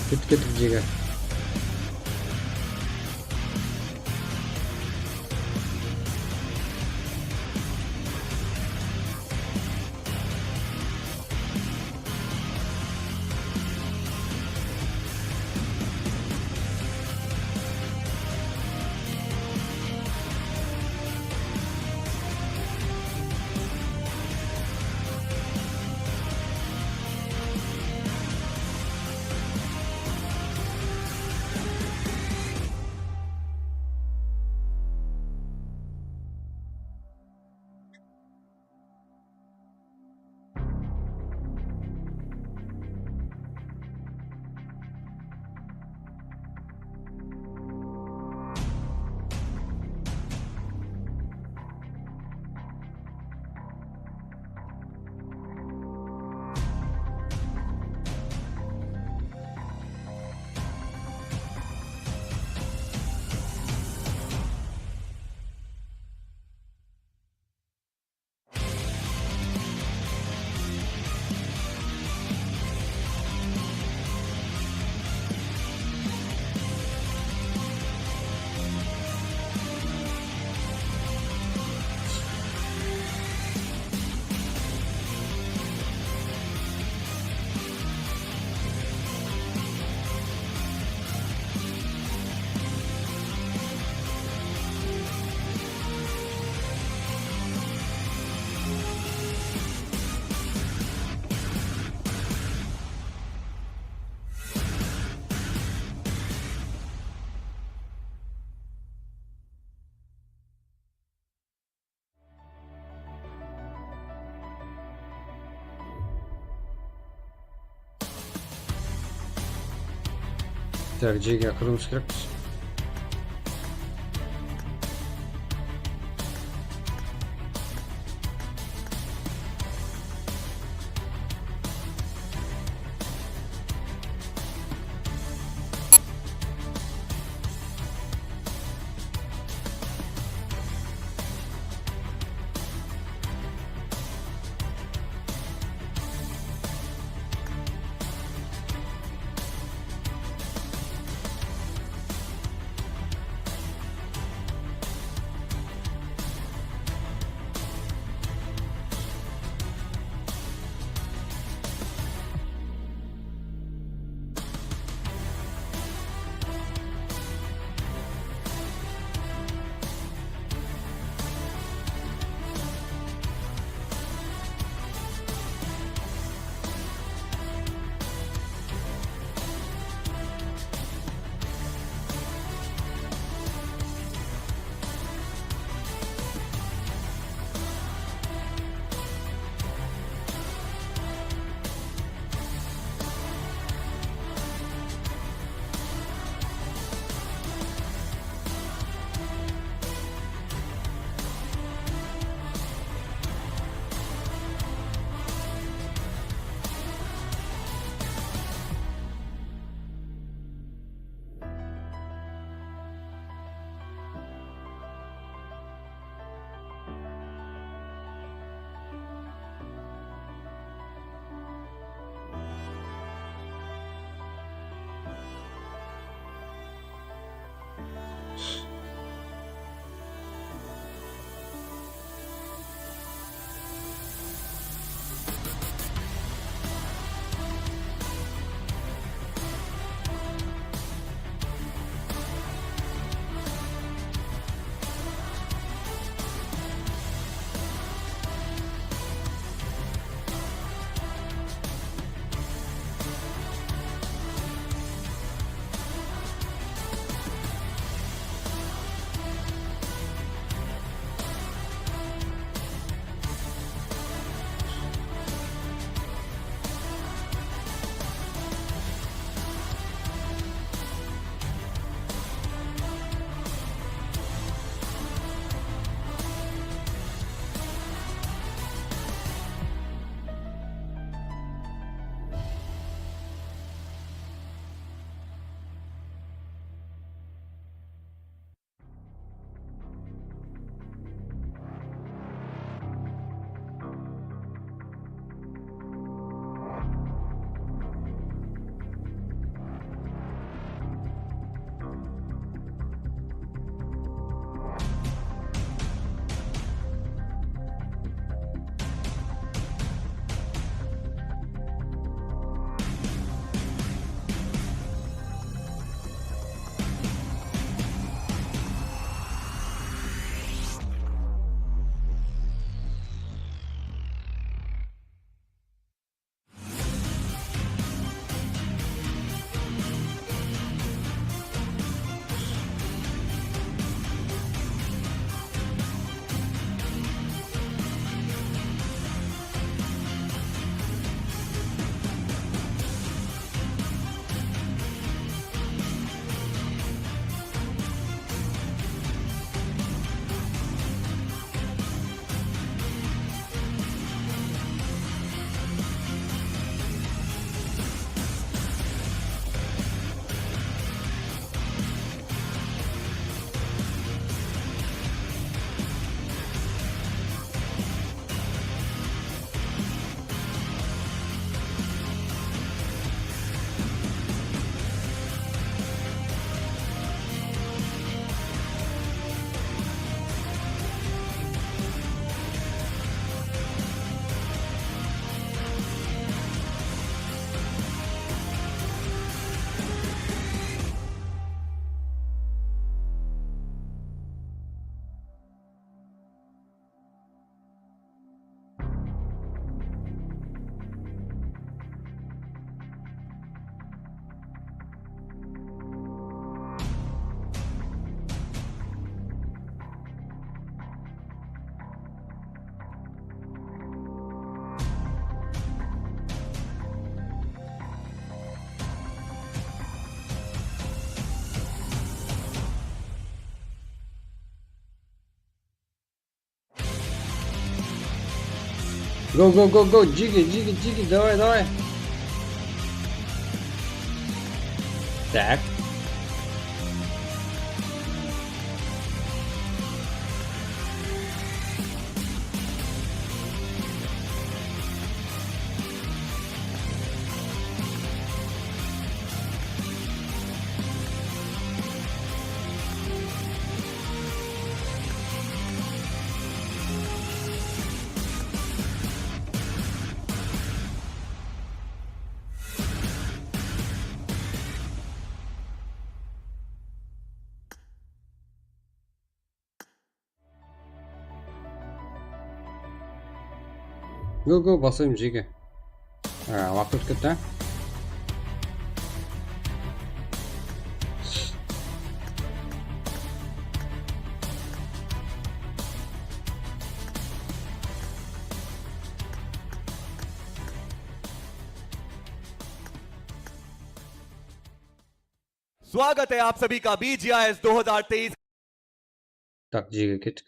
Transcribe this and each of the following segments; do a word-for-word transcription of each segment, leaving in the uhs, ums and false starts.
Ketip, ketip, jege. Tak, jege qılıwımız kerekpiz. Go, go, go, go, jigi, jigi, jigi, davay, davay. Tak. Go, go, basayım, jege. Ha, waqıt ótip ketti, ha? स्वागत है आप सभी का बीजीआईएस दो हज़ार तेईस। Tak, jege kettik.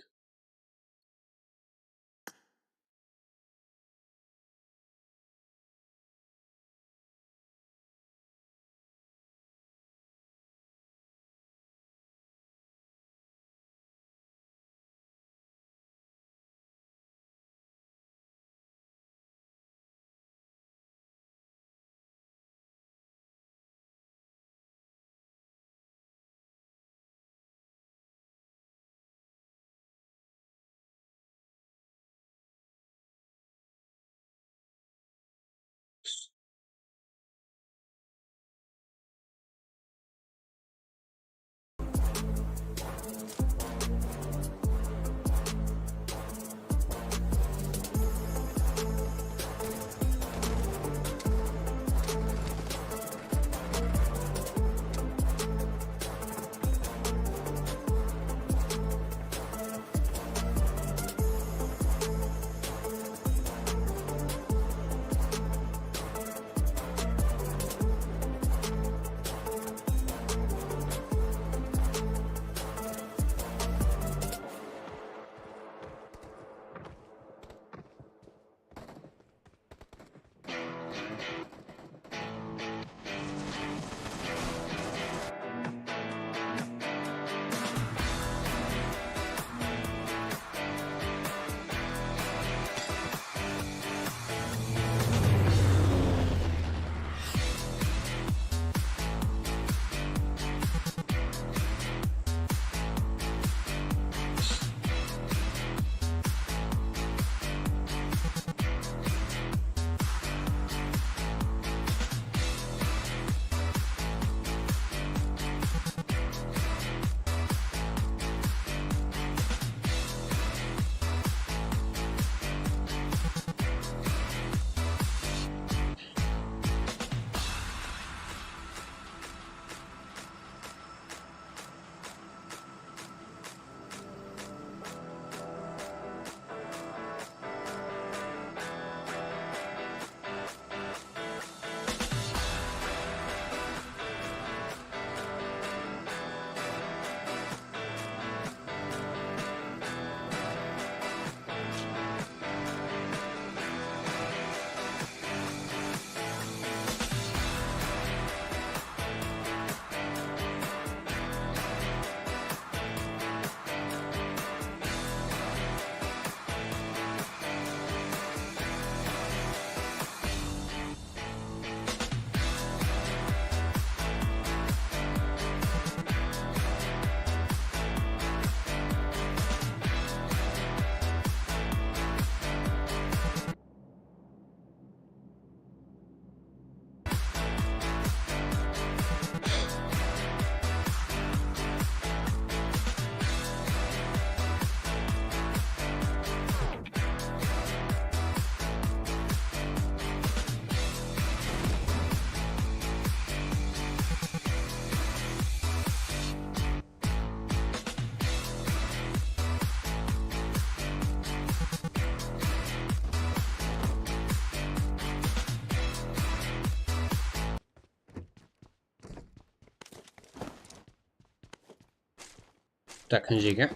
Tak, jege.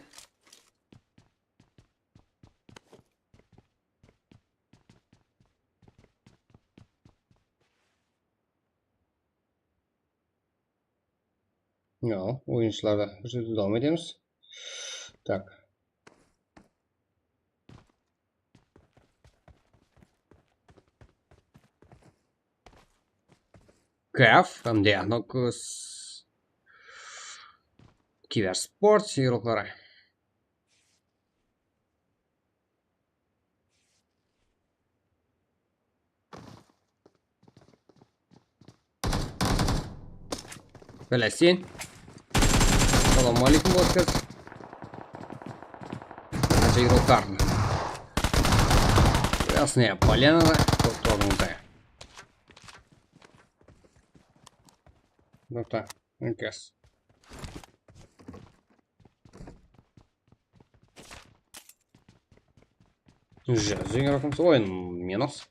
Ya, oyınshılarda júrdi, dawam etemiz. Tak. Kaf, hám de Anokus. Kibersport igrokları. Bálesin. Assalawma aleykum, Otkaz. Qancha igroklar. Krasnaya Polyanada kóp turıwımız. Nokta. Otkaz. Уже, zengin rakımız oyın minus.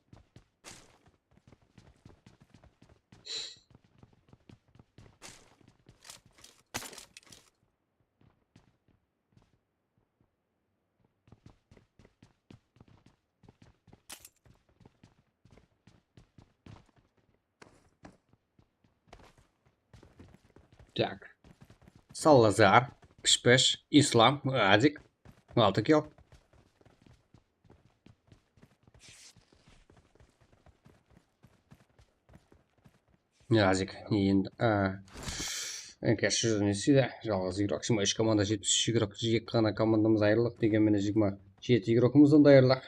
Tak. Salazar, Pish-Pish, Islam, Adik. Altı kill. Adik, endi, a, Enkes júz ne isteydi? Jalǵız igrok, jigirma úsh komanda, jetpis úsh igrok, eki ǵana komandamız ayırılıq, degen menen jigirma jeti igrokımızdan da ayırılıq.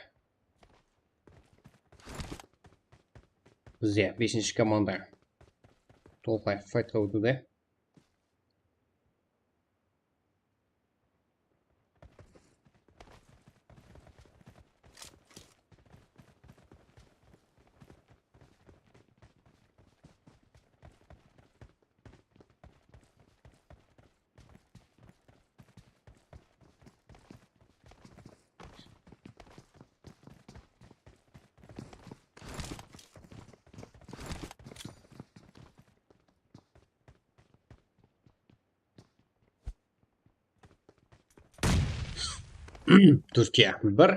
Bizde besinshi komanda tolqay faytqa ótiwde. Turkiya bir.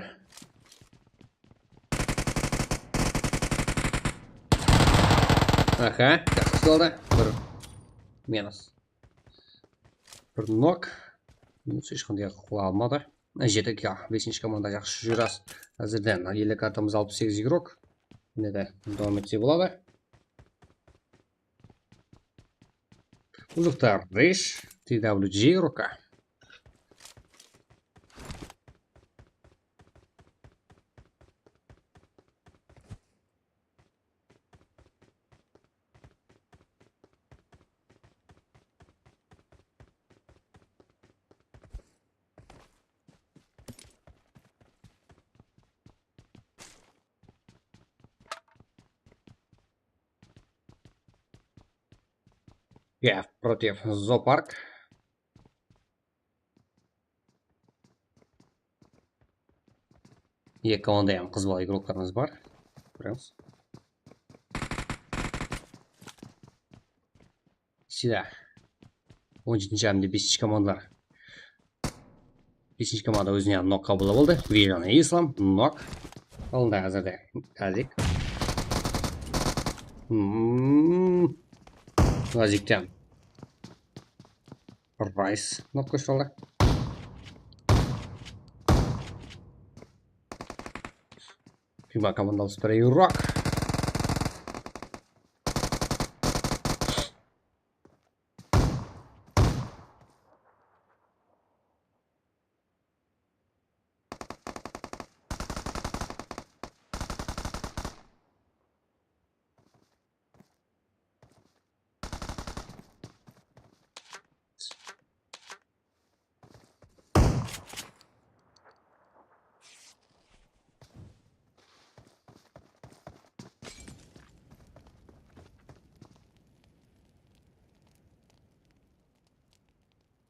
Aha, jaqsı ushıp aldı. Bir minus. Bir nok. Minus hesh qanday qıla almadı. Jeti kill. Besinshi komanda jaqsı júrasiz. Házirden elli kartamız, alpıs segiz igrok. Mine de dawam etse boladı. Uzıqta Rish, T W G, Roka. Я против Зоопарк. Eki komanda hám qız bala igroklarımız bar. Kóremiz. Sida. On jetinshi hám de besinshi komandalar. Besinshi komanda ózine nok qabıllap aldı. Vijan Islam, nok. Aldında házirde Azik. Hmm. Azikten Rice nok kóship aldı. Jigirma komanda alpıs bir igrok.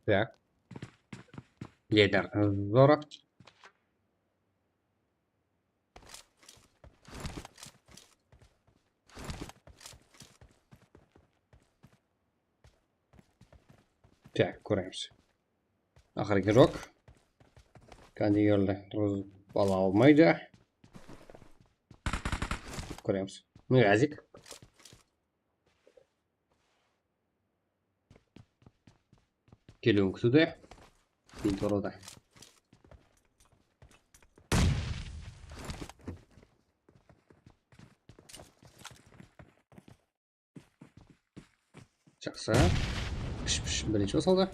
Так. Lider Zora. Так, kóremiz. Aqırǵı rok. Kondiyordı turǵızıp ala almaydı. Kóremiz. Nazik. Keliwin kútiwde. Keyin toradı. Jaqsı. Pish, pish, birinshi basıldı.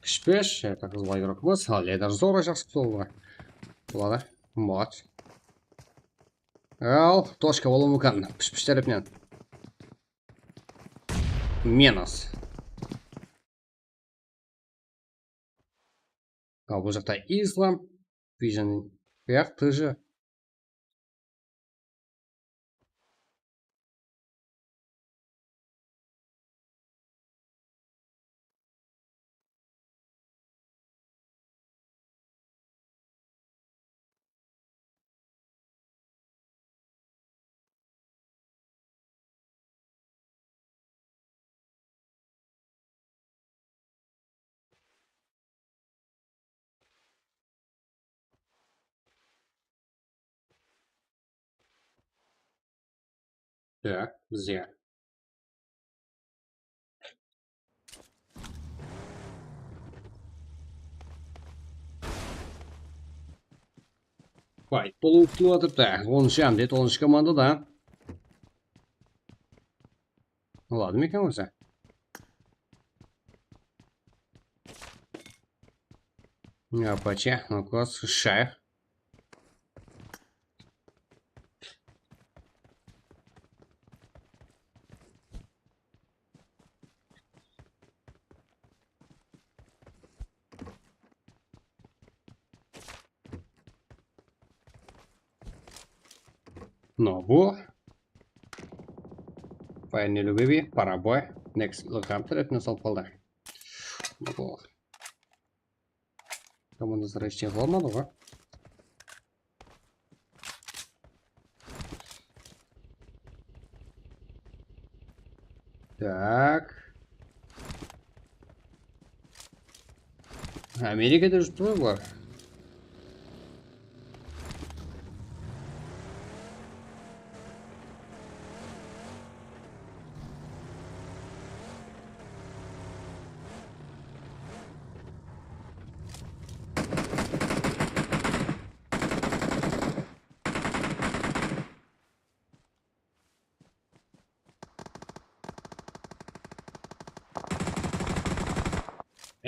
Kishpish, это qızıl igrokımız. Al, eder zor, jaqsı qutıldı. Buladı. Mot. Al, tochka bolıwı múmkin. Pish, pish tárepinen. Minus. Al, bul jaqta Islam, Vision, buyaq T J. Так, bizge. Fight bolıwı kútilip atırıptı. Onınshı hám de toǵızınshı komandada. Aladı ma eken ózi? Apache, nukos, shayx. No, bu. Finally, baby, para boy. Next, look up, tarafına salıp qaldı. Bu. Komandası res olmadı ǵoy. Так. Amerikada júripti ǵoy bular.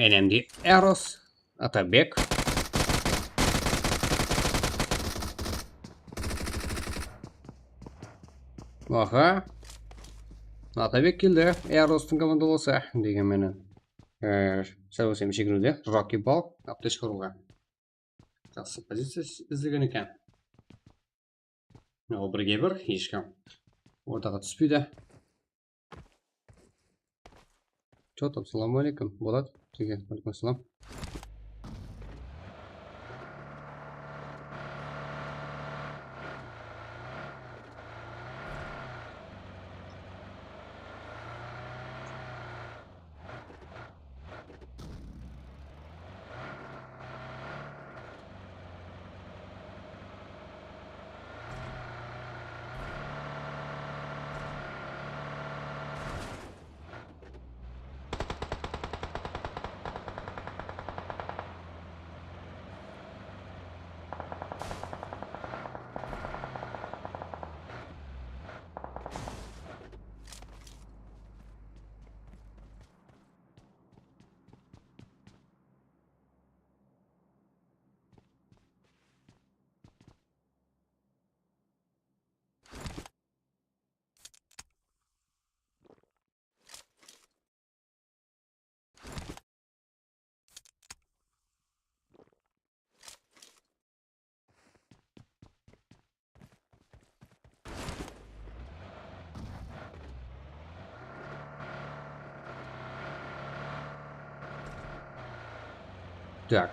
Enemdi Eros, Atabek. Aha. Atabek keldi. Erostıń komandalası degen menen. Ee, sál bolsa jigirmada Rocky Ball aptechka urılǵan. Jaqsı poziciya iz-, izlegen eken. Ol birge bir, hesh kim ortaǵa túspeydi. Chё tam, assalamu aleykum, Bolat. Kegen, aleykum assalam. Так.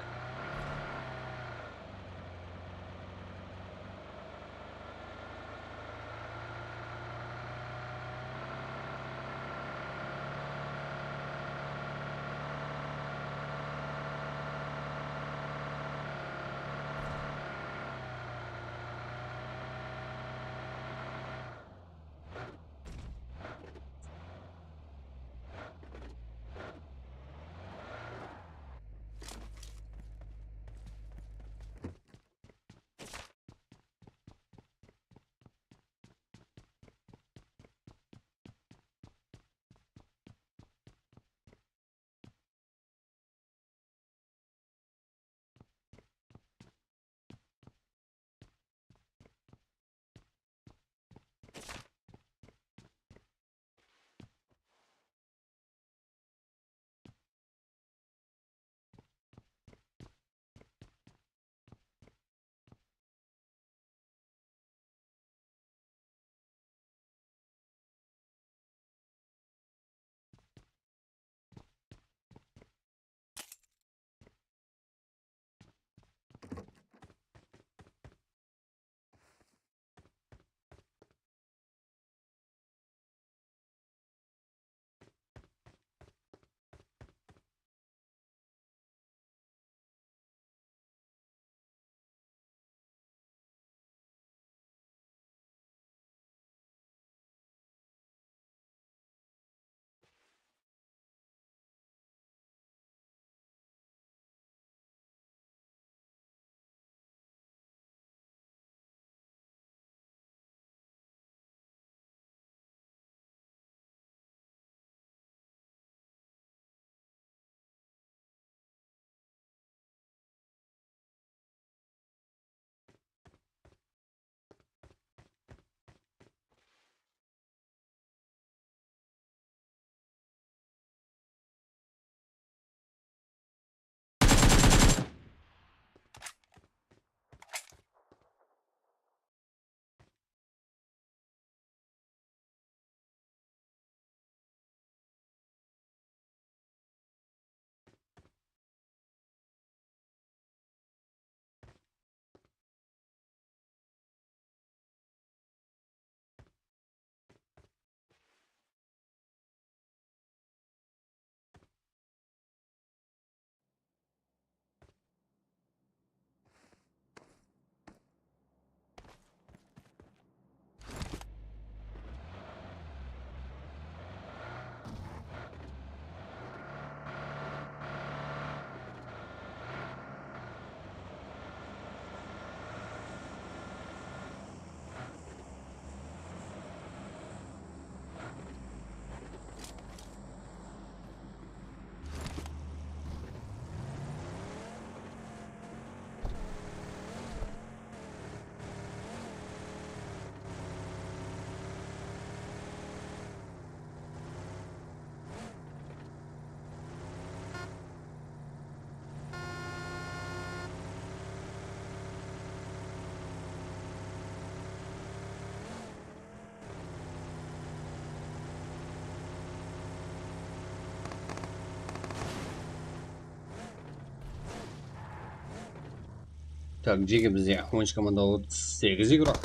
Tak, jeke bizde on úsh komanda, otız segiz igrok.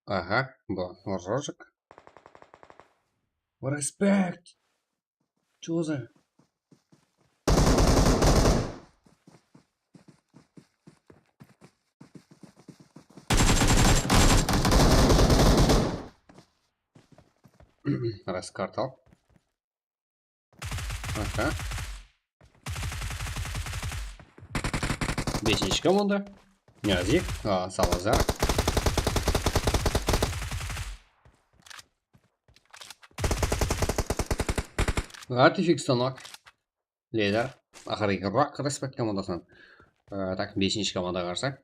Aha, bu Rojik. Respekt! Чё за? Раз картал. Aha. Besinshi komanda. Niyaziyev, a, Salazar. Latifik Stanok. Lider. Axırǵı Rock Respect komandasınan. A, tak, besinshi komanda qarsı.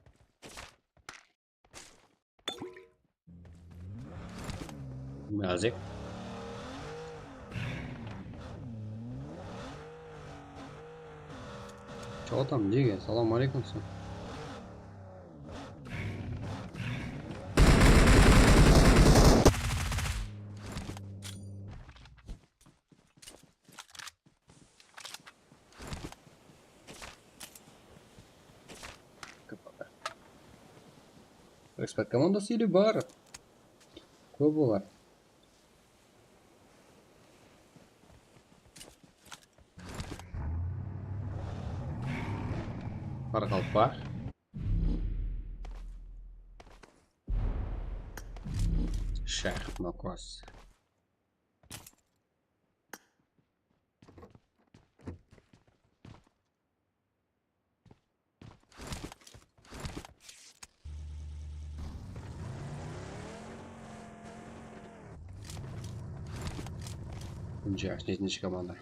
Nazik. Чё там, Дига? Салам алейкум. Respect komandası ele bar? Kóp olar. Qaraqalpaq. Shayx Nokos. Bunca, jetinshi komanda.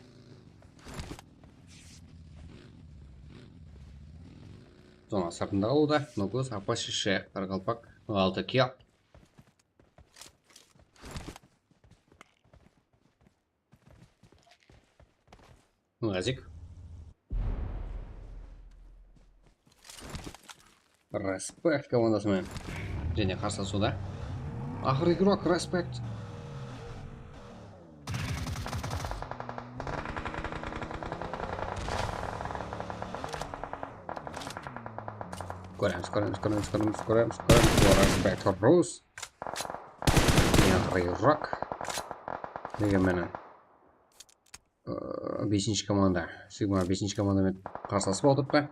Zona sırtında qalıwda. Nokos, Apache, Shayx, Qaraqalpaq, altı kill. Nazik. Respect komandası menen jáne qarsılasıwda. Axır igrok, Respect. Kóremiz, kóremiz, kóremiz, kóremiz, kóremiz, kóremiz. Respect, Rus. Yarıyraq. Degen menen, ıı, besinshi komanda. Sigma besinshi komanda menen qarsılasıp atırıptı.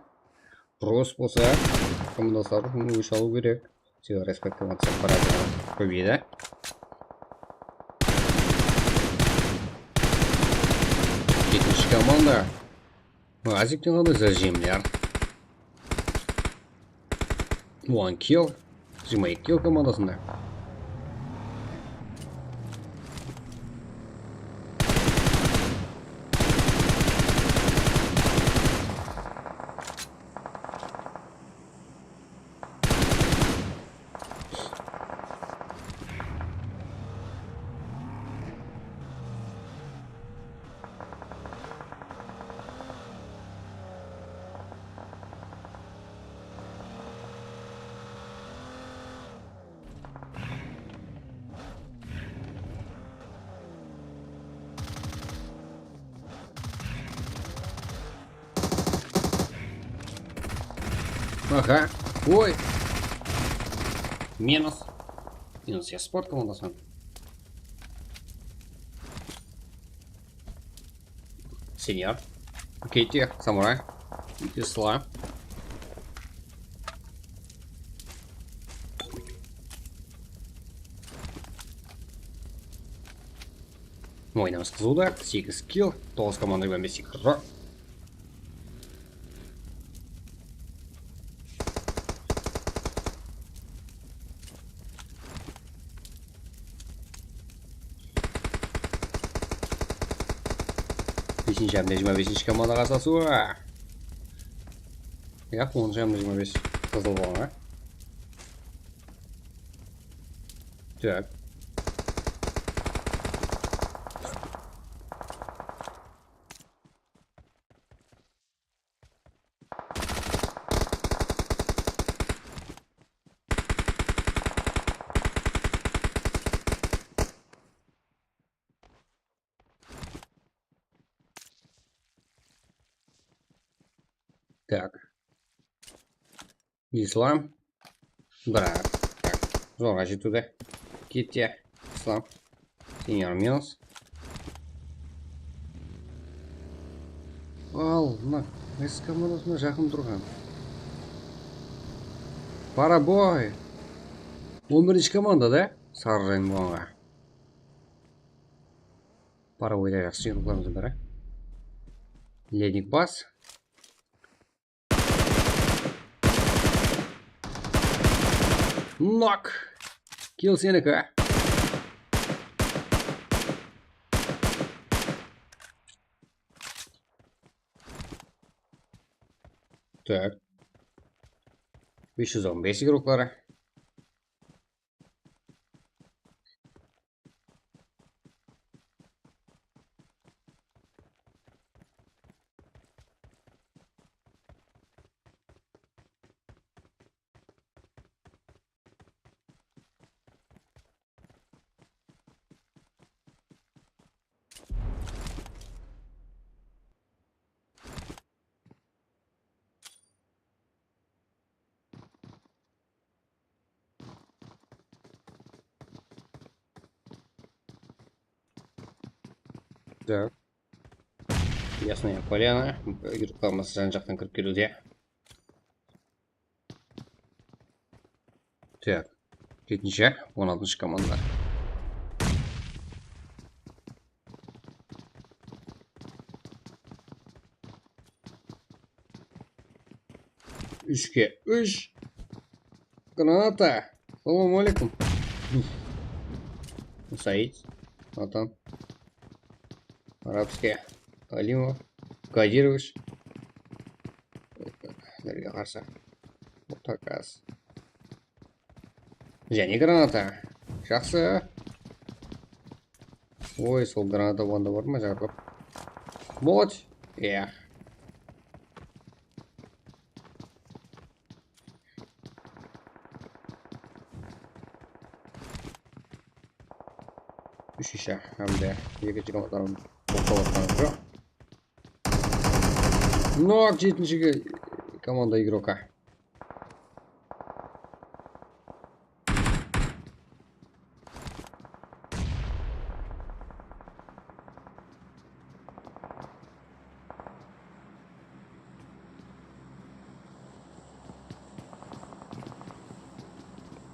Rus bolsa komandaslar ushın ósh alıw kerek. Sebebi Respect komandası barıp kóbeydi. Jetinshi komanda. Azikten qanday zajemler. One kill. Jigirma eki kill komandasında. Aha. Oy. Minus. Minus ya sport komandasınan. Senior. Kitty, Samuray. Tesla. Oynamız qızıwda. Segiz kill, toǵız komanda, on bes igrok. Besinshi hám jigirma besinshi komanda qarsılasıwı. Yaq, onınshı hám jigirma bes qızıl bolǵan, a? Tak. Islam. Brat. Tak, zorǵa jetiwde. Ket ya, Islam. Senyor minus. Al, mına, qaysı komandasına jaqın turǵan? Paraboy. On birinshi komanda da, sarı rang bolǵanǵa. Paraboyda jaqsı jıynaqlarımızdıń biri. Lednik bas. Nok. Kill seniki. Tak. Bes júz on bes igrokları. Так. Ясная Поляна. Yurtlarımız jan-jaqtan kirip keliwde. Так. Jetinshi, on altınshı komanda. Úshke úsh. Granata. Assalawma aleykum. Said. Atan. Arabskiy. Alimov. Kadirovich. Nerge qarsı? Orta gaz. Jáne granata. Jaqsı. Oy, sol granata bolǵanda bar ma, jarılıp? Molot. Iya. Úshinshi hám de ekinshi komandanıń toqtap atqanı joq. Nok, jetinshi komanda igroka.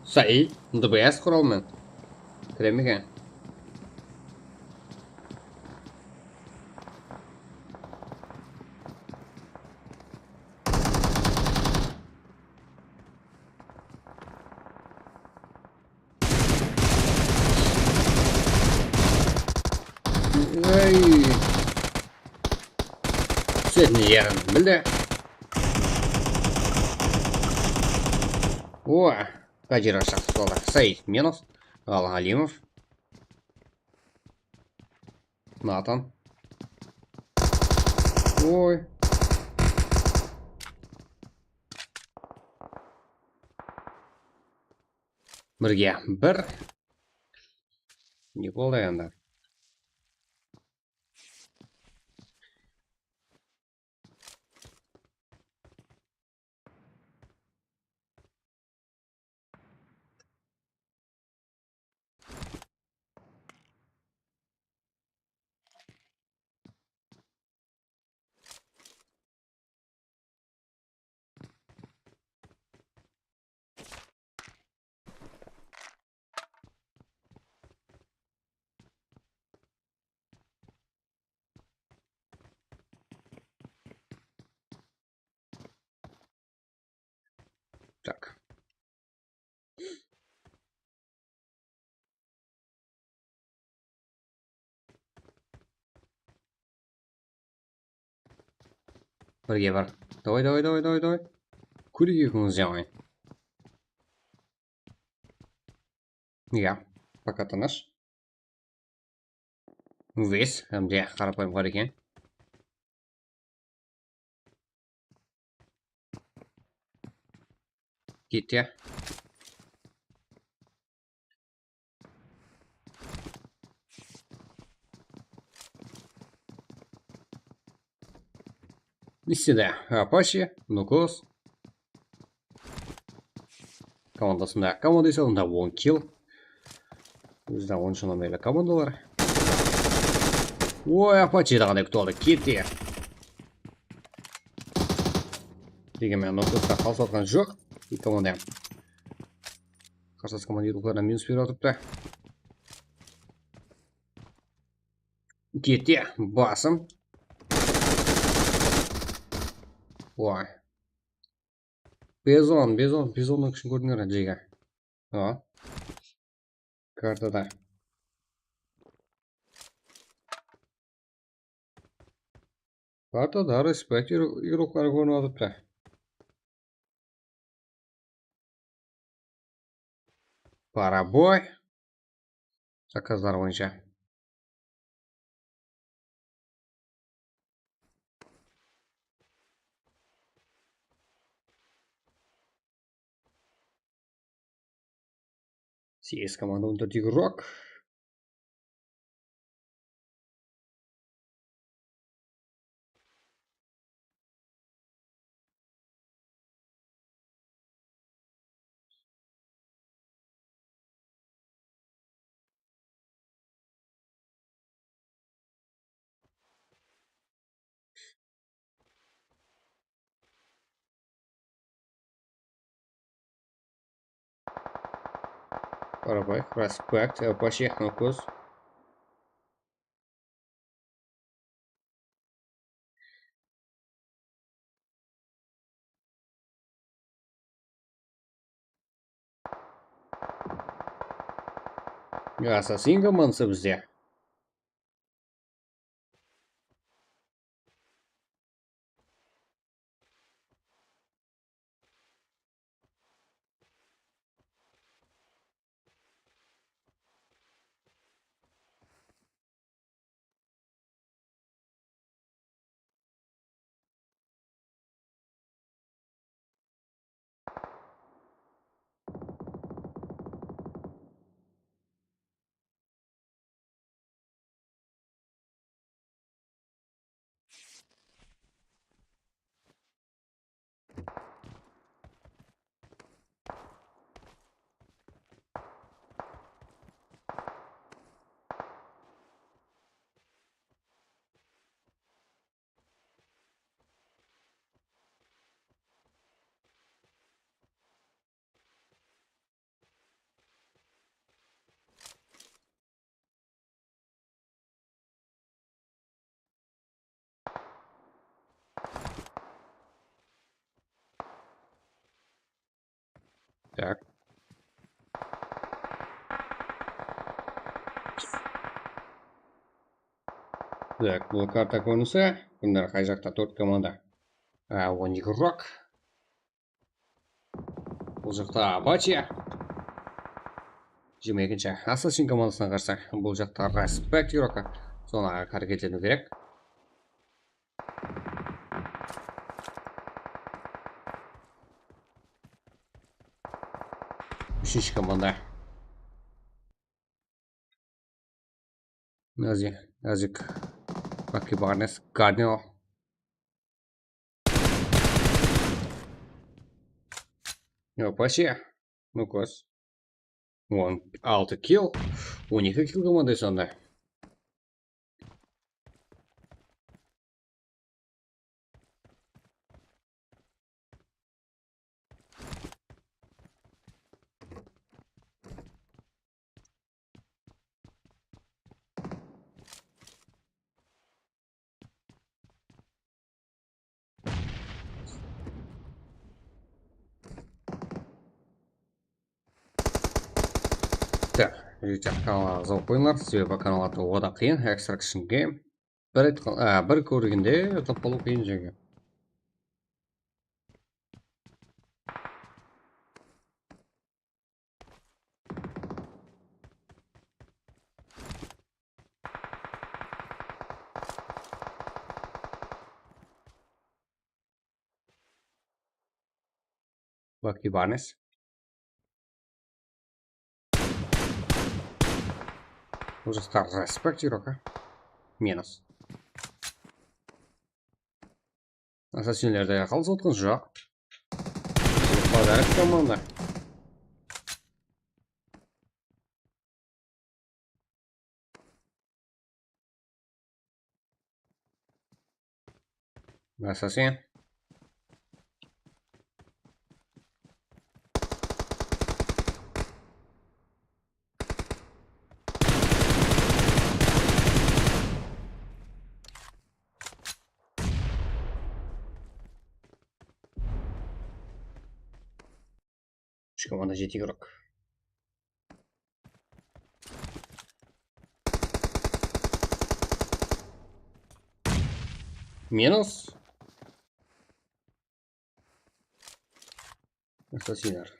Said, D B S quralı menen. Kiremegen. Ey. Túsetin jerin bildi. O, Kajira shaqsıp qaldı. Said minus. Al Alimov. Natan. Oy. Birge bir. Ne boldı endi? Так. Birge bir. Давай, давай, давай, давай, давай. Kúlik ekińiz de alayın. Ya, пока tınısh. Вес, hám de qarapayım bar eken. Kete. Ikisi de Apache, Nukos. Komandasında komanda esabında on kill. Ózi de onshı nomerli komandalar. Oy, Apache daǵanday kútip aldı. Kete. Degen menen nokdaǵa qalsa atqan joq. Eki komanda hám. Qarsas komanda yurıqlarına minus berip atırıptı. Kete, basım. Oy. Bezon, Bezon, Bezonnıń kúshin kórdińler, jege. A. Kartada. Kartada respekt yurıqları kórinip atıptı. Paraboy. Zakazlar boyınsha. C S komanda on tórt igrok. Barabay, respekt, Apache, nokos. Assassin komandısı bizde. Tak. Tak, bul karta kórinisi. Kimler qay jaqta? Tórt komanda. A, on eki igrok. Bul jaqta Apache. Jigirma ekinshi Assassin komandasına qarsı. Bul jaqta respekt igrok. Soǵan háreket etiw kerek. Úshinshi komanda. Nazi, Nazik. Baki Barnes, Gardner. Apache. Nokos. On altı kill. On eki kill komanda sonda. Tak, jigitler, kanalǵa ǵazawıp qoyıńlar, sebebi kanalda tabıw da qıyın, Extraction Game. Bir aytqan, a, bir kórgende tap bolıw qıyın jege. Baki Barnes. Bul jaqta respekt igrok, a? Minus. Assassinlerde qalıs otqan joq. Podarok komanda. Assassin. Úsh komanda jeti igrok. Minus. Assassinler.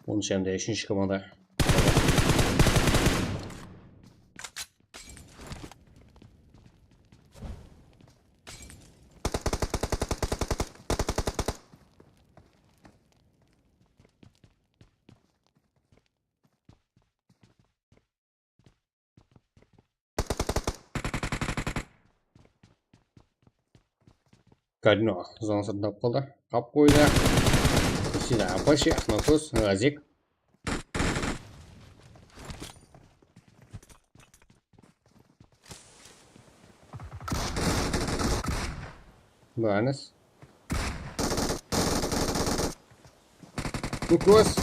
Onıncı hám de úshinshi komanda. Kadino zona sırtında alıp qaldı. Qap qoydı. Sida Apache, Nokos, Azik. Barnes. Nokos.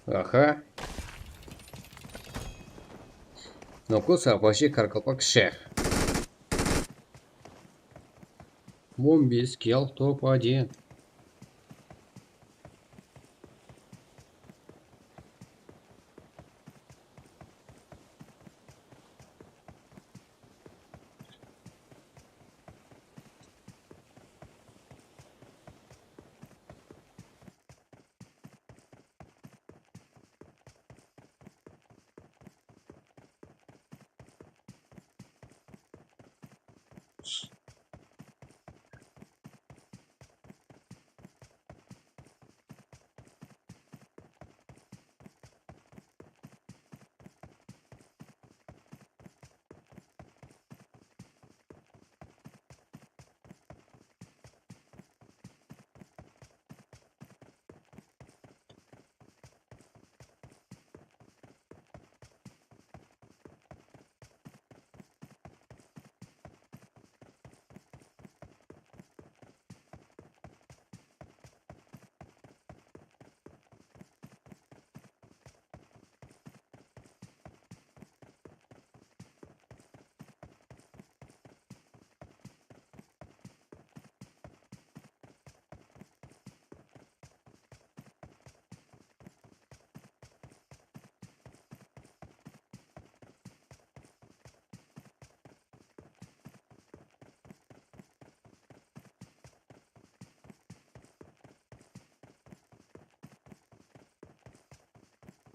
Aha. Nokos, Apache, Qaraqalpaq, Shayx. On bes kill, top один.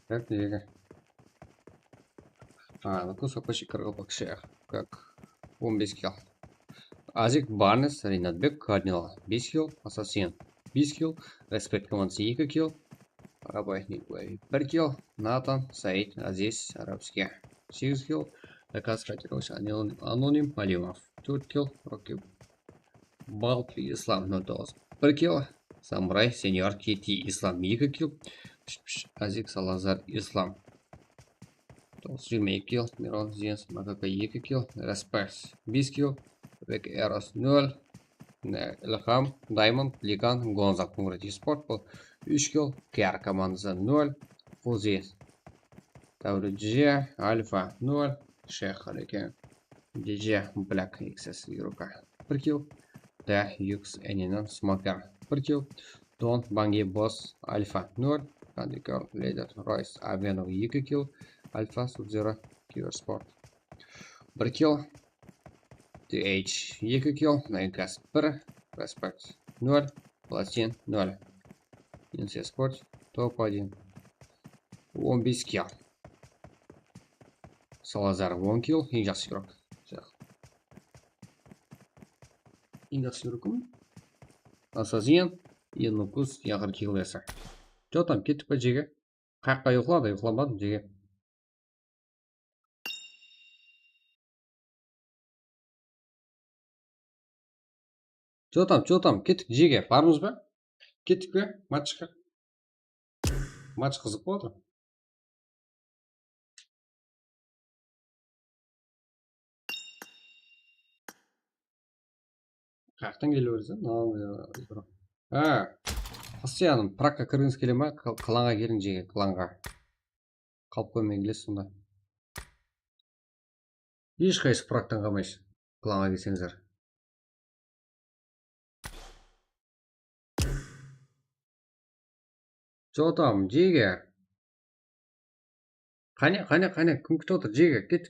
Так, nege? A, Nokos, Apache, Qaraqalpaq, Shayx. Как? On bes kill. Azik, Barnes, Rinatbek, Kardinal, bes kill, Assassin, bes kill, Respekt komandası, eki kill, Arabay, Nikolay, bir kill, Natan, Said, Aziz, Arabskiy, segiz kill, Zakaz, Katirovich, Anonim, Anonim, Alimov, tórt kill, Roki, Baltli, Islam, nol toǵız, bir kill, Samuray, Senior, Kiti, Islam, eki kill, Azik, Salazar, Islam, toǵız jigirma eki kill, Miron, Zens, Makaka, eki kill, Respekt, bes kill, Bek, Eros, nol, Ilham, Diamond, Ligan, Gonza, Kungrat, Esport, bul úsh kill, K R komandası, nol, Fuzi, Tavrije, Alfa, nol, Shayx, Hareke, D J, Black, X S, Yuruka, bir kill, Da, Yux, Eninen, Smoker, bir kill, Don, Bangi, Boss, Alfa, nol, Kandy Girl, Leader, Royce, Avenov, eki kill, Alfa, Sub-Zero, Kibersport, bir kill, T H, eki kill, Naykas, bir, Respekt, nol, Platin, nol, Inse Sport, top один, on bes kill, Salazar, on kill, eń jaqsı igrok. Eń jaqsı igrok kim? Assassin, Nokos, eń aqırǵı kill iyesi. Jotam, kettik pe, jege? Qayaqqa, uyqıladı, uyqılamadım, jege. Jotam, jotam, kettik, jege. Barmız ba? Kettik pe? Matchqa. Match qızıq bolıp atır. Qayaqtan kelip bersen? Ha, postoyanno prakka kirgińiz kele ma? Kl-, klanǵa keliń, jege, klanǵa. Qalıp qoymay kelesiz sonda. Hesh qaysı praktan qalmaysız, klanǵa kelseńizler. Jotam, jege. Qáne, qáne, qáne, kim kútip otır, jege, ket.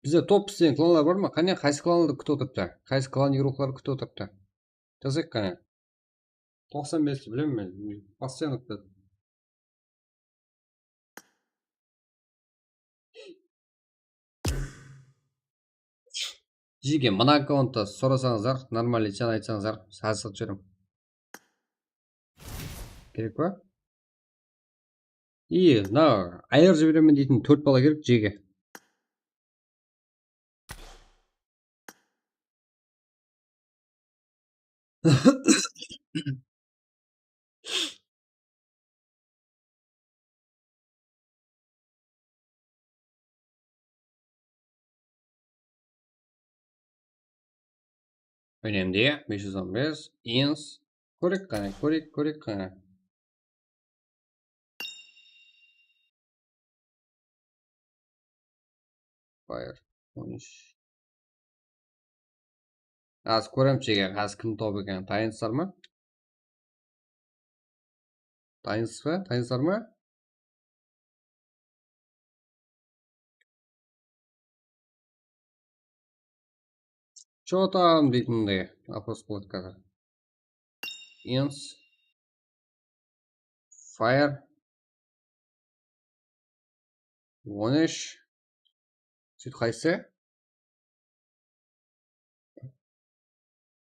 Bizde top islegen klanlar bar ma? Qáne, qaysı klanlardı kútip otırıptı? Qaysı klan игрокları kútip otırıptı? Jazayıq qáne. Toqsan besti bilemen men. Постоянно kútedim. Jege, mına akkauntta sorasańızlar, нормальный can aytsańızlar, sazıqıp júrim. Kerek pa? I, mına ayır jiberemen deytin tórt bala kerek, jege. Ónemde bes júz on bes, ins. Kórek qáne, kórek, kórek qáne. Fire. On úsh. Házir kóremiz, jege, házir kim top eken. Tayınsızlar ma? Tayınsız ba? Tayınsızlar ma? Что там deytindi, вопрос qıladı házir. Ins. Fire. On úsh. Sút qaysı?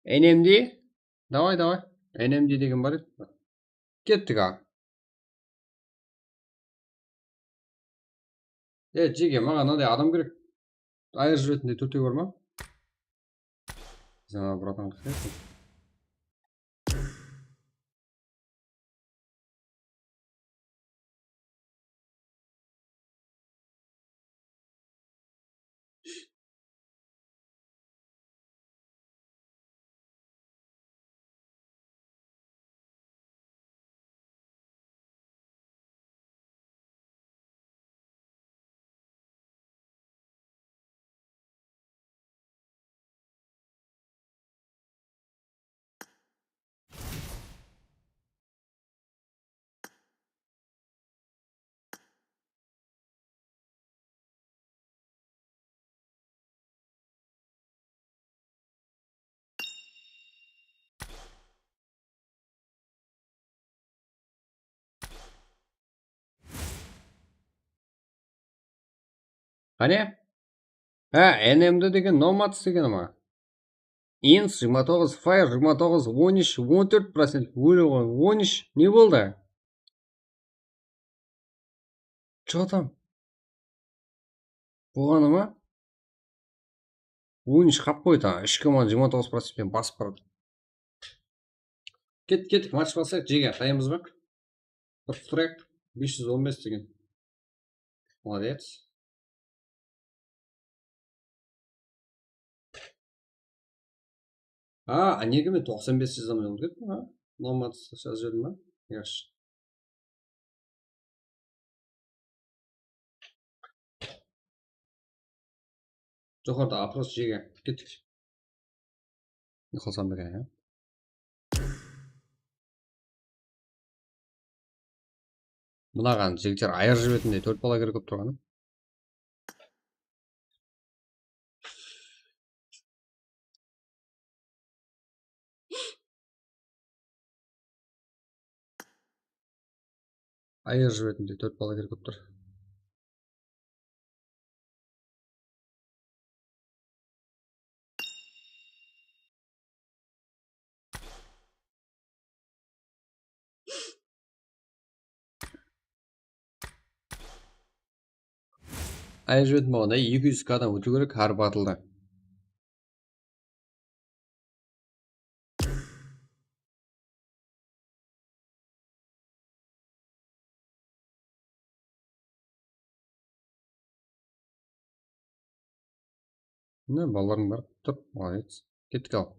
N M D. Davay, davay. N M D degen bar edi. Kettik, a. E, jege, maǵan mınaday adam kerek. Ayır júretindey tórtew bar ma? Zama, bratan, qısqaysań. Qáne? Há, N M D degen Nomads degeni ma? Ins jigirma toǵız, Fire jigirma toǵız, on úsh, on tórt procent óle qoy. On úsh, ne boldı? Что там? Bolǵanı ma? On úsh qap qoydı, úsh komanda jigirma toǵız procentpen basıp baradı. Kettik, kettik, match baslayıq, jege, tayammız ba? Bir turayıq, bes júz on bes degen. Молодец. A, a, nege men toqsan bes jazamay ulıp kettim, a? Nomads jazıp jiberdim ba? Yaqshı. Joqarıda опрос, jege. Kettik. Uqlasam eken, ya. Mınaǵan jigitler ayır jibetindey tórt bala kerek bolıp turǵanı. Ayır jibetindey tórt bala kerek bolıp tur. Ayırıp jiberdim onda, eki júz K-dan ótiw kerek hár battldı. Mine, balalarım bar. Tur, молодец. Kettik al.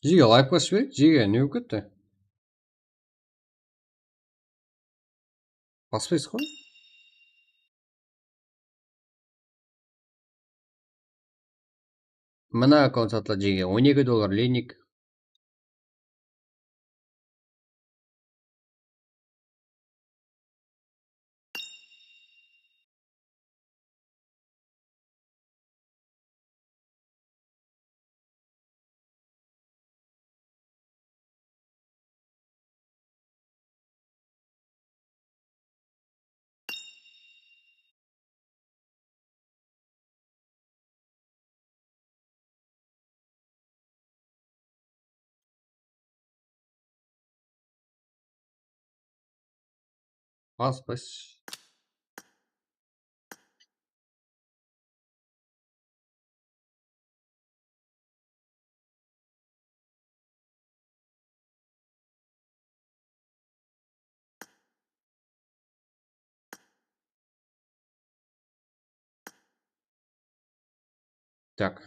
Jege, layfqa túsip, jege, ne bolıp ketti? Baspaysız ǵoy. Mına akkaunt satıldı, jege, on eki dollar lenik. Bas, bas. Так.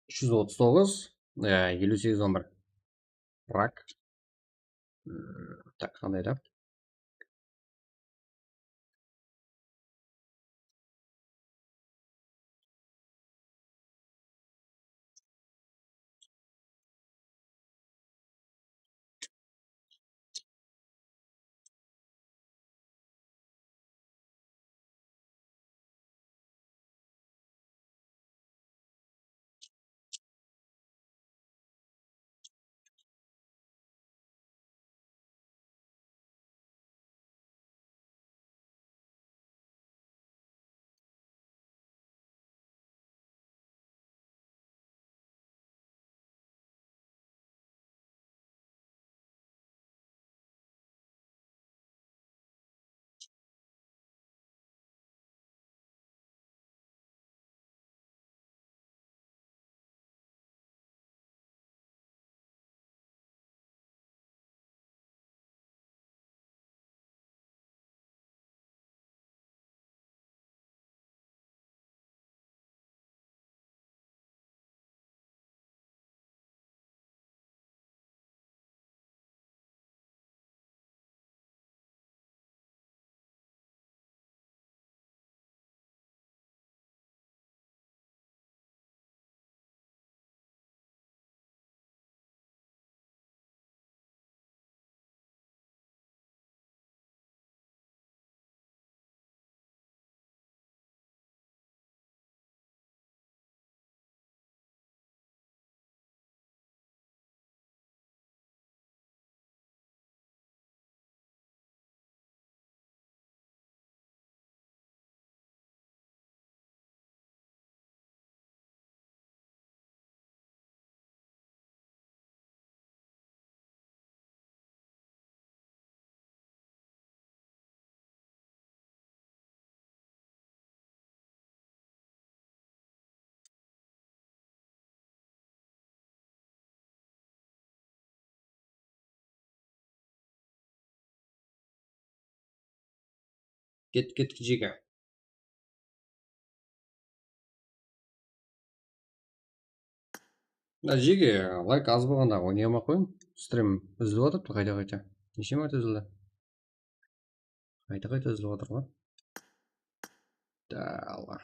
Úsh júz otız toǵız, e, eliw segiz on bir. Rak. Hmm, tak, qanday da? Ket, ket, jege. Mına jege, layk az bolǵanda oynay almay qoyıń. Strim úzilip atırıptı qayta-qayta. Neshe márte úzildi? Qayta-qayta úzilip atır ǵoy. Da, Allah.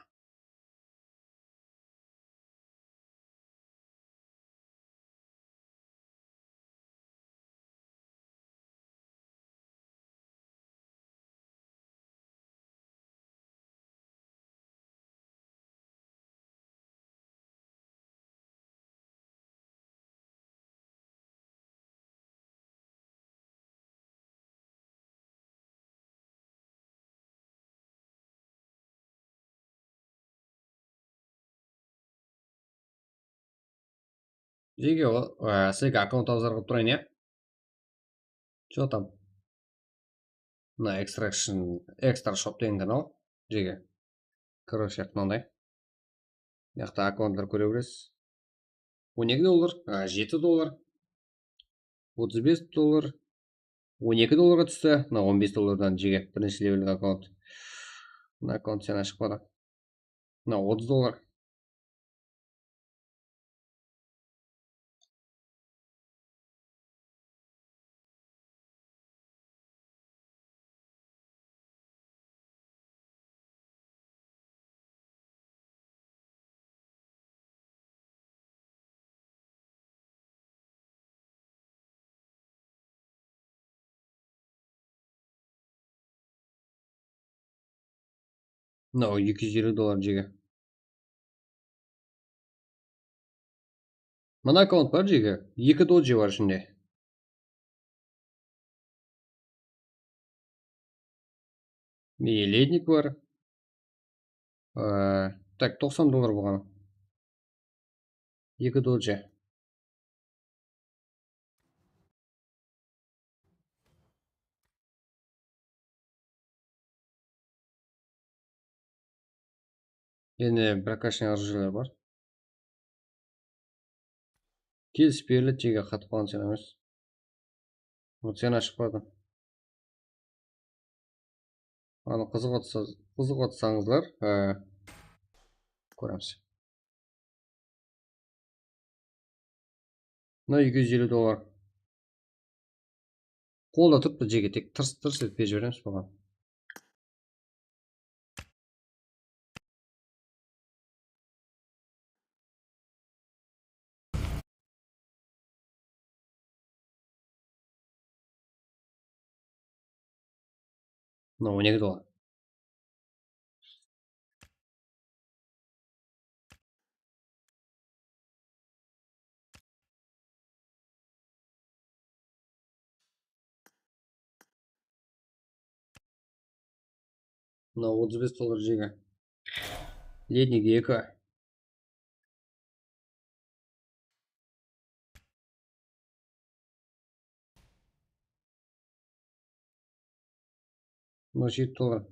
Jege, o, a, sizlerge akkaunt obzor qılıp turayın, ya? Что там? Mına Extraction, Extra Shop degen kanal. Jege. Короче, mınanday. Mıyaqta akkauntlar kóre beresiz. On eki dollar, a, jeti dollar, otız bes dollar, on eki dollarǵa tústi. Mına on bes dollardan jege birinshi levellik akkaunt. Mına akkaunt sen ashıp qoydı. Mına otız dollar. Mına eki júz elli dollar jege. Mına akkaunt bar jege. Eki doji bar ishinde. Mine, lednik bar. Ee, tak, toqsan dollar bolǵan. Eki doji. Endi прокачанный оружиелер bar. Kelisip beriledi, jege, qatıp qalǵan sen emes. Mına sen ashıp qoydım. Anı qızıǵıp otsa-, qızıǵıp otsańızlar, e, kóremiz. Mına eki júz elli dollar. Qolda turıptı jege, tek tırs-tırs etip berip jiberemiz buǵan. Mına on eki dollar. Mına otız bes dollar jege. Lednik eki. Mına jeti dollar.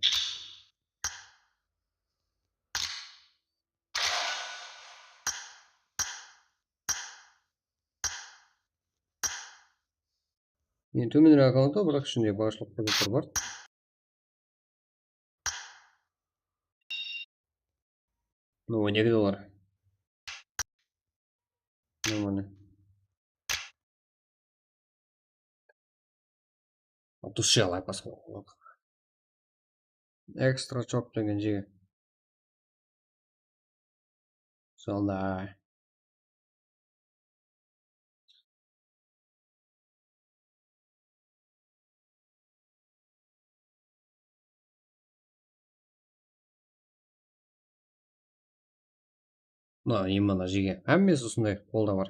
Endi tómenirek akkaunt, biraq ishinde bag'ishlab qo'yib bar. Mına on eki dollar. Normalno. От души алайıq basqa. Ekstra chop degen jege. Sonday. Mına, именно jege. Hámmesi usınday qolda bar.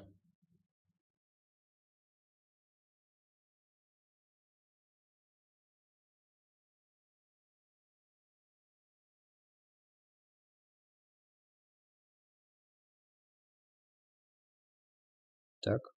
Так.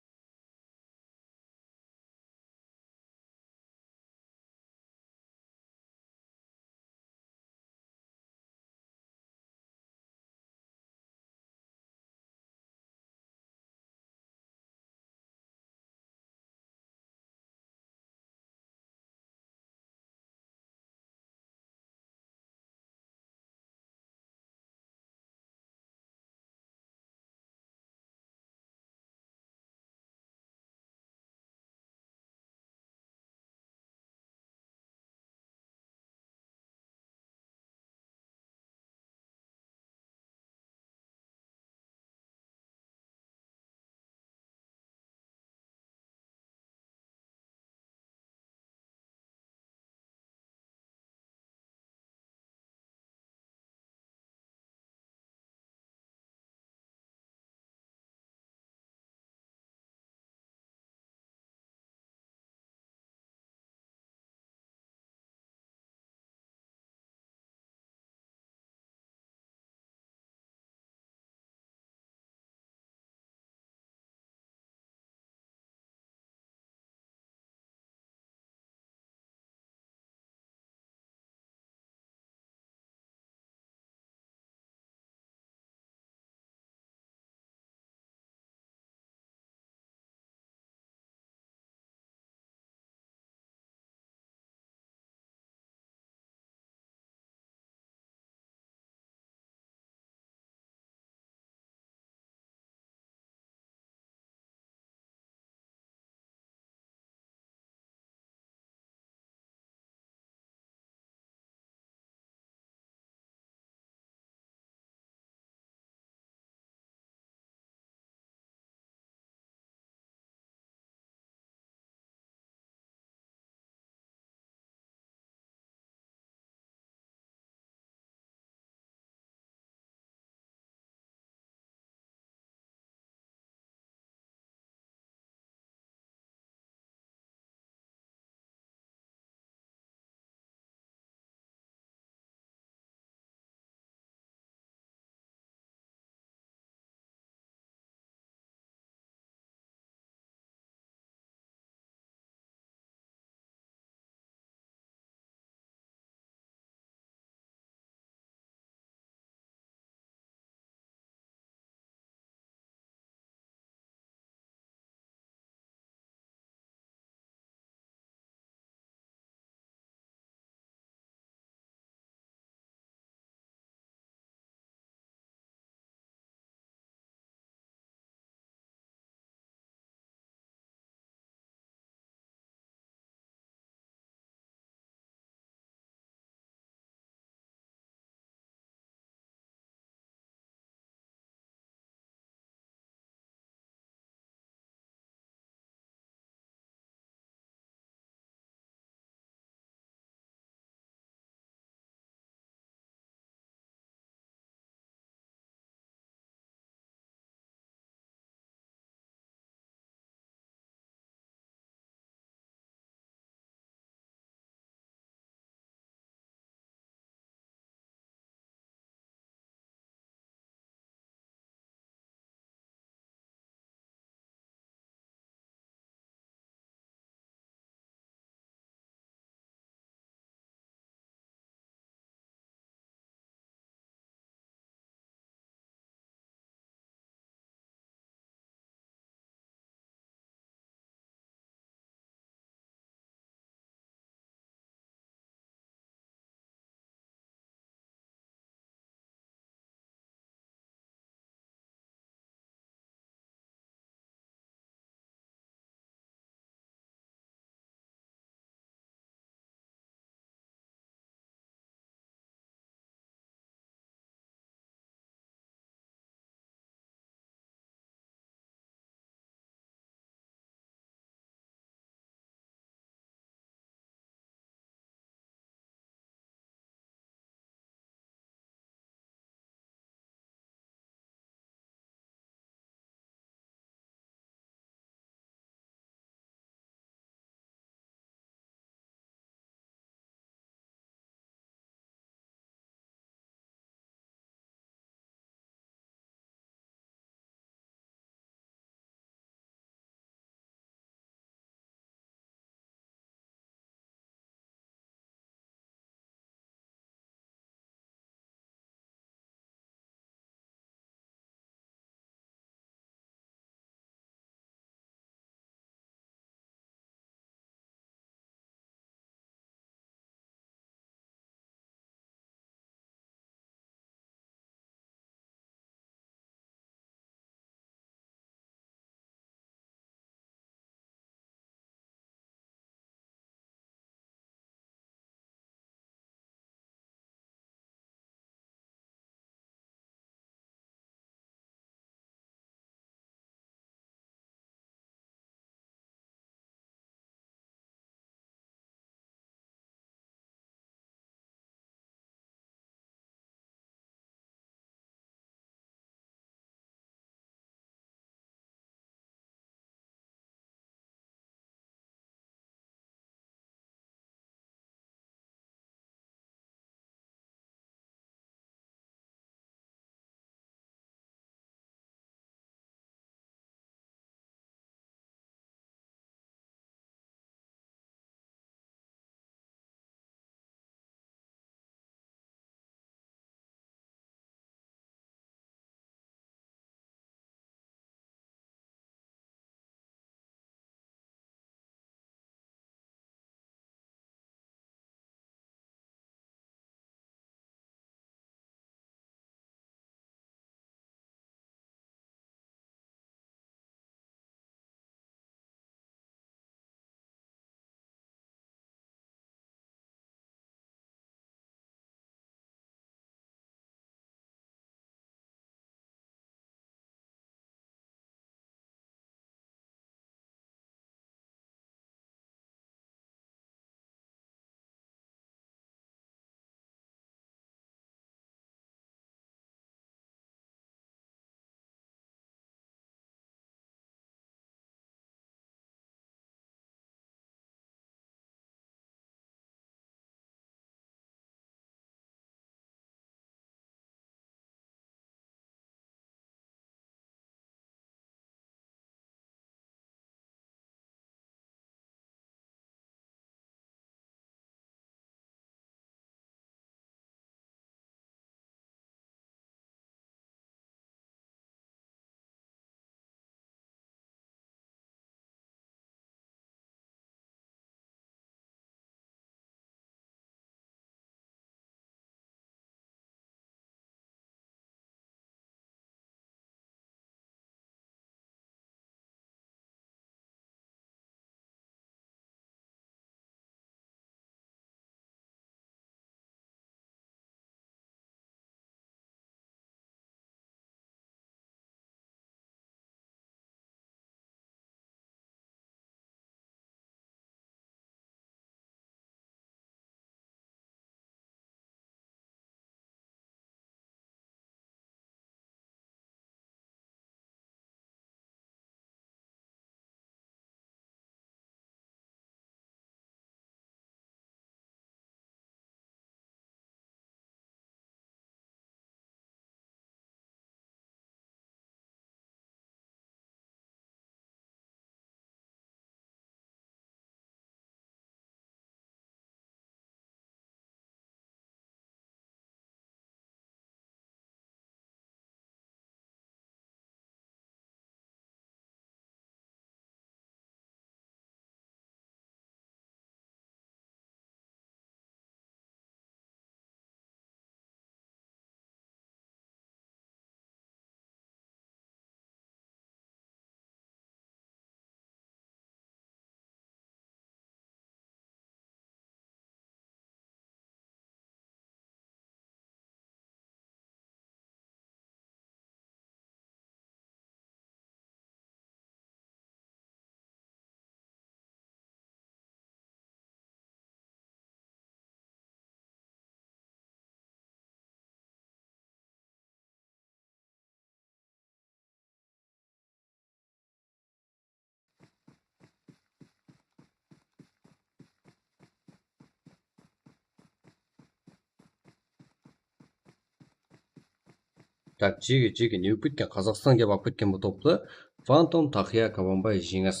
Tak, jege, jege, ne bolıp ketken? Qazaqstan kelip alıp ketken bul toptı. Fantom, Taqıya, Kabanbay, Jeńis.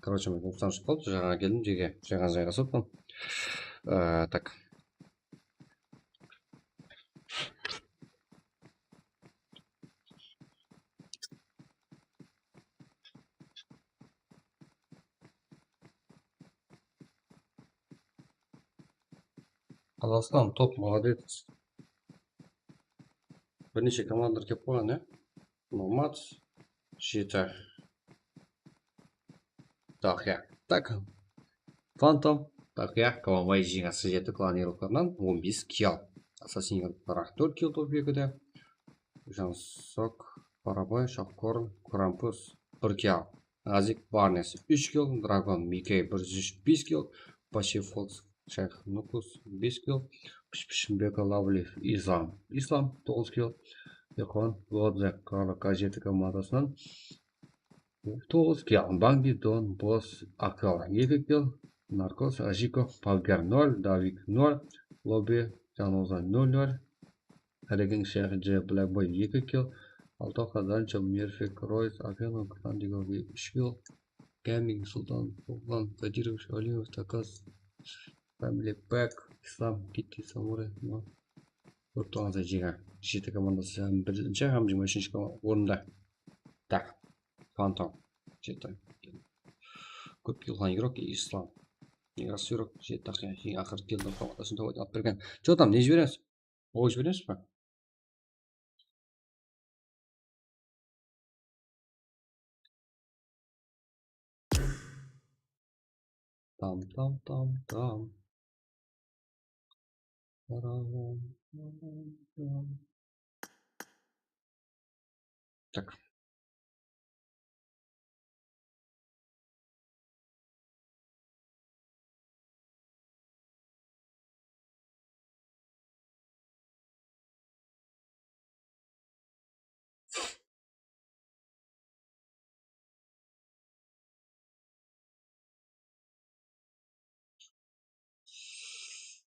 Короче, men toptan shıǵıp qalıptı, jańa keldim jege. Jańa jayǵasıp atırman. Ee, tak. Qazaqstan top, молодец. Bir neshe komandalar kelip qalǵan, ya? Nomad, jeti. Taqıya. Tak. Fantom, Taqıya, Kabanbay, Jeńis, jeti, Klan yaǵlıqlarınan on bes kill. Assassin yaǵlıqları tórt kill top ekide. Jansok, Barabay, Shahkorn, Krampus, bir kill. Nazik, Barnes, úsh kill. Dragon, Mikey, bir júz bes kill. Pachefox, Shayx Nukus, bes kill. Pish-, Pishimbeka, Lavliv, Islam, Islam, toǵız kill. Iqvan, Godze, Karl K jeti komandasınan toǵız kill. Bambi, Don, Boss, Akal, eki kill. Narkos, Ajiko, Pavger, nol, Davik, nol, Lobby, Janozan, nol nol. Háreken, Shayx J, Black Boy, eki kill. Altoqa, Dancho, Merfik, Royce, Akeno, Krandigovi, úsh kill. Gaming, Sultan, Sultan, Kadirovich, Alimov, Takaz, Family Pack, Islam, Kitty, Samuray, no. Kórip turǵanıńızday, jege, jeti komandası hám birinshi hám jigirma úshinshi orında. Tak. Fantom. Jeti. Kóp kill alǵan igrok, Islam. Igrok, jeti, tak, eń aqırı kill alǵan komandasın alıp bergen. Chё tam, ne jiberemiz? Ol jiberemiz ba? Tam, tam, tam, tam. Taram, taram, taram. Tak.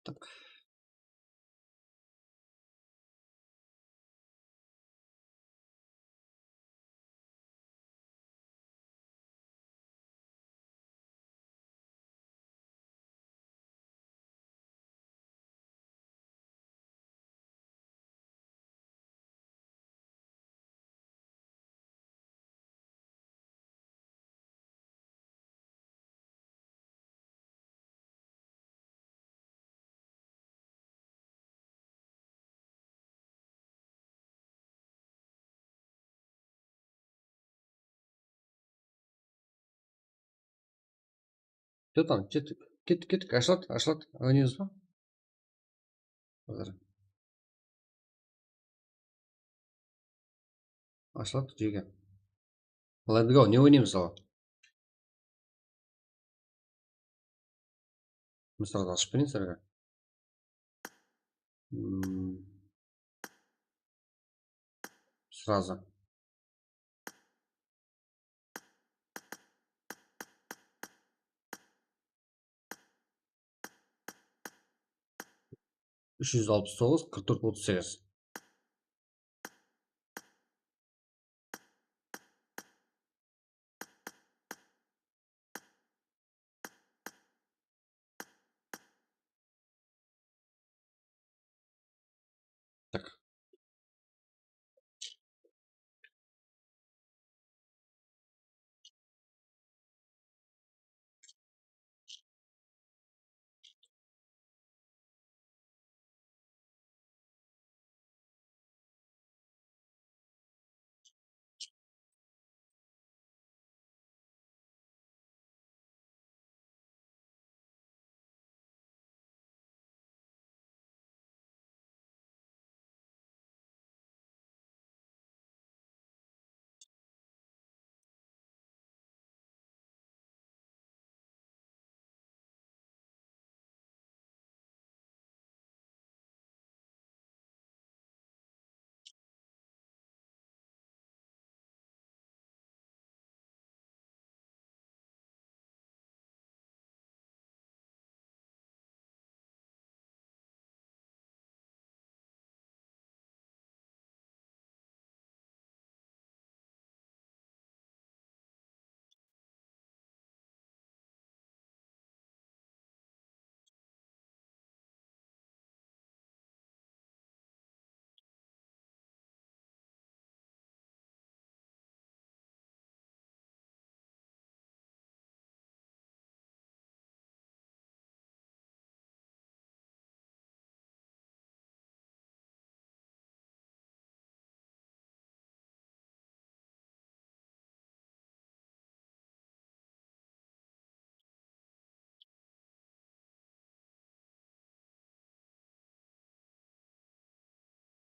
Tak. Chё tam, kettik, kettik, kettik, ashıladı, ashıladı, oynaymız ba? Házir. Ashıladı, jege. Let's go, ne oynaymız awa? Men srazı ashıp bereyin sizlerge. Hmm. Srazı. Úsh júz alpıs toǵız, qırq tórt, otız segiz. Tak.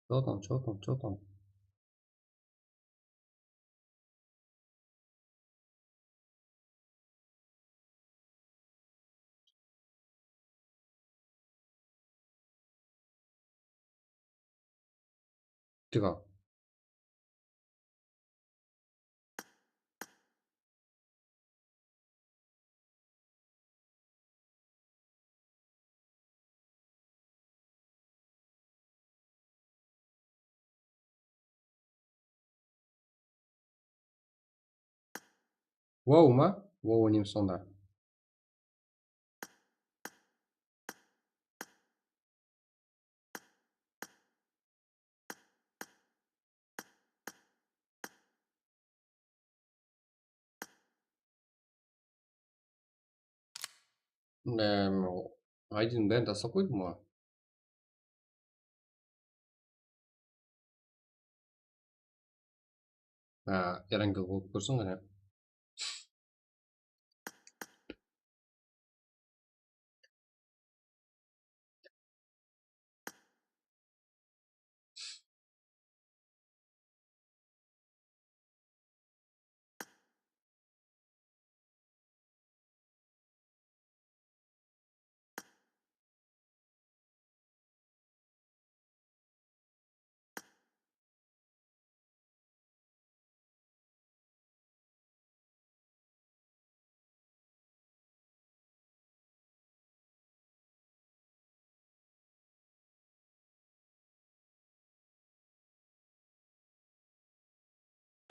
Что там, что там, что там? Тихо. Wow ma? Wow, neme sonda? Em, aydıńnıń bárin taslap qoydım ǵoy. Ha, erangel bolıp kórsin ǵáne.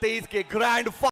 Teis ke grind fa-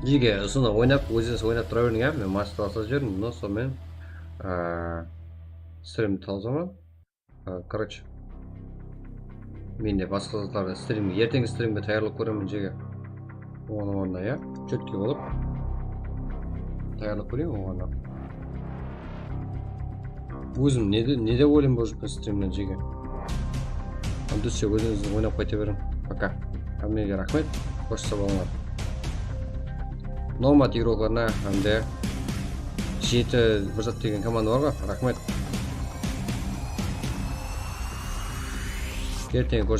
Jeke, usını oynap, ózińiz oynap tura beriń, á. Men masterlasa jiberdim, но sonımen, á, strimdi tawsaman. Á, короче, men de basqa zatlardı strimge, erteńgi strimge tayarlap kóremen, jeke. Onıń ornına, ya, chetki bolıp tayarlap kóreyin, onıń ornına. Ózim ne de, ne de oylayman, bul júrgen strimnen, jeke. Hám dúrse, ózińiz oynap qayta beriń. Пока. Hámmege raxmet. Xosh, saw bolıńlar. Nomad igroklarına hám de jeti bir zat degen komanda bar ǵoy. Raxmet. Erteń